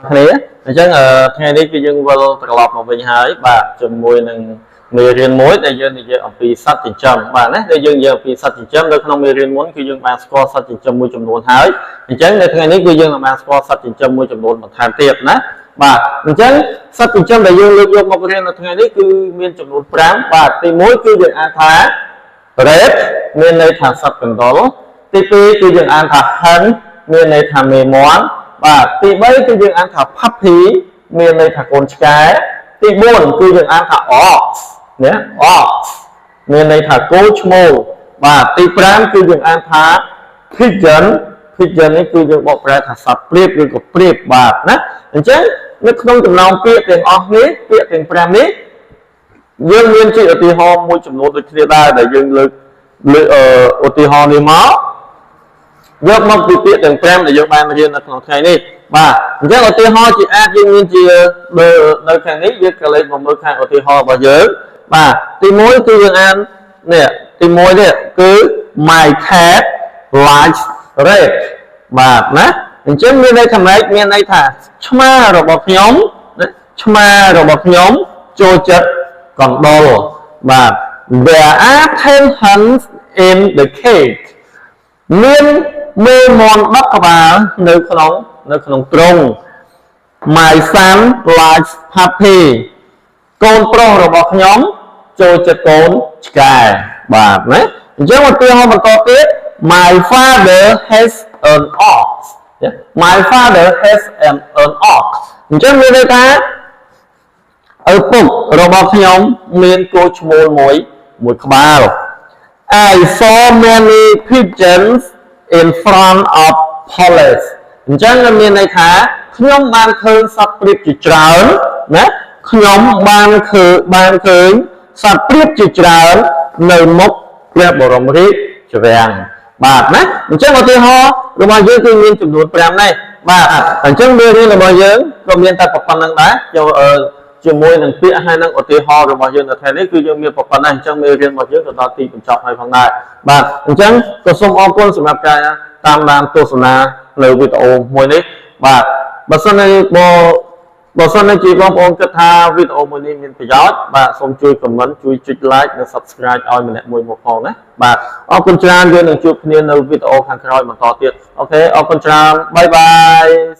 គ្នាអញ្ចឹងអឺថ្ងៃនេះគឺយើងវិលត្រឡប់មកវិញហើយបាទជាមួយនឹងមេរៀនមួយដែលយើងនិយាយអំពីសត្វចិញ្ចឹមបាទណាដែលយើងនិយាយអំពីសត្វចិញ្ចឹមនៅក្នុងមេរៀនមុនគឺយើងបានស្គាល់សត្វចិញ្ចឹមមួយចំនួនហើយអញ្ចឹងនៅថ្ងៃនេះគឺយើងនឹងបានស្គាល់សត្វចិញ្ចឹមមួយចំនួនបន្ថែមទៀតណាបាទអញ្ចឹងសត្វចិញ្ចឹមដែលយើងលើកយកមករៀននៅថ្ងៃនេះគឺមានចំនួន5បាទទី1គឺយើងអានថា rat មានន័យថាសត្វកណ្ដុរទី2គឺយើងអានថា hen មានន័យថាមេមាន់បាទទី3គឺយើងអានថា puppy មានន័យថាកូនឆ្កែទី4គឺយើងអានថា ox ណា ox មានន័យថាគោឈ្មោលបាទទី5គឺយើងអានថា pigeon pigeon នេះគឺយើងបកប្រែថាសត្វព្រាបឬក៏ព្រាបបាទណាអញ្ចឹងនៅក្នុងចំណោមពាក្យទាំងអស់នេះពាក្យទាំង5នេះយើងមានជាឧទាហរណ៍មួយចំនួនដូចគ្នាដែរដែលយើងលើកលើកអឺឧទាហរណ៍នេះមកយកមកពីពាក្យទាំង5ដែលយើងបានរៀននៅក្នុងថ្ងៃនេះបាទអញ្ចឹងឧទាហរណ៍ជាអាចយើងមានជានៅខាងនេះយើងក៏លេខមកមើលខាងឧទាហរណ៍របស់យើងបាទទី1គឺយើងអាននេះទី1នេះគឺ My cat likes rat បាទណាអញ្ចឹងមានន័យថាម៉េចមានន័យថាឆ្មារបស់ខ្ញុំណាឆ្មារបស់ខ្ញុំចូលចិត្តកណ្ដុរបាទ There are 10 hens in the cage. មានមេមាន់10ក្បាលនៅក្នុងនៅក្នុងទ្រុង My son likes puppy. កូនប្រុសរបស់ខ្ញុំចូលចិត្តកូនឆ្កែបាទណាអញ្ចឹងឧទាហរណ៍បន្តទៀត My father has an ox. My father has an ox. អញ្ចឹងមានន័យថាឪពុករបស់ខ្ញុំមានគោឈ្មោលមួយមួយក្បាល I saw many pigeons in front of palace. អញ្ចឹងមានន័យថាខ្ញុំបានឃើញសត្វព្រាបជាច្រើនណាខ្ញុំបានឃើញបានឃើញសត្វព្រាបជាច្រើននៅមុខព្រះបរមរាជវាំងបាទណាអញ្ចឹងឧទាហរណ៍របស់យើងគឺមានចំនួន5នេះបាទអញ្ចឹងមេរៀនរបស់យើងក៏មានតែប៉ុណ្្នឹងដែរចូលអឺជាមួយនឹងពាក្យហើយនឹងឧទាហរណ៍របស់យើងនៅថ្ងៃនេះគឺយើងមានប៉ុណ្ណេះអញ្ចឹងមេរៀនរបស់យើងក៏ដល់ទីបញ្ចប់ហើយផងដែរបាទអញ្ចឹងក៏សូមអរគុណសម្រាប់ការតាមដានទស្សនានៅវីដេអូមួយនេះបាទបើសិនជាបងបើសិនជាបងប្អូនគិតថាវីដេអូមួយនេះមានប្រយោជន៍បាទសូមជួយ comment ជួយចុច like និង subscribe ឲ្យម្នាក់មួយមកផងណាបាទអរគុណច្រើនយើងនឹងជួបគ្នានៅវីដេអូខាងក្រោយបន្តទៀត OK អរគុណច្រើន bye bye.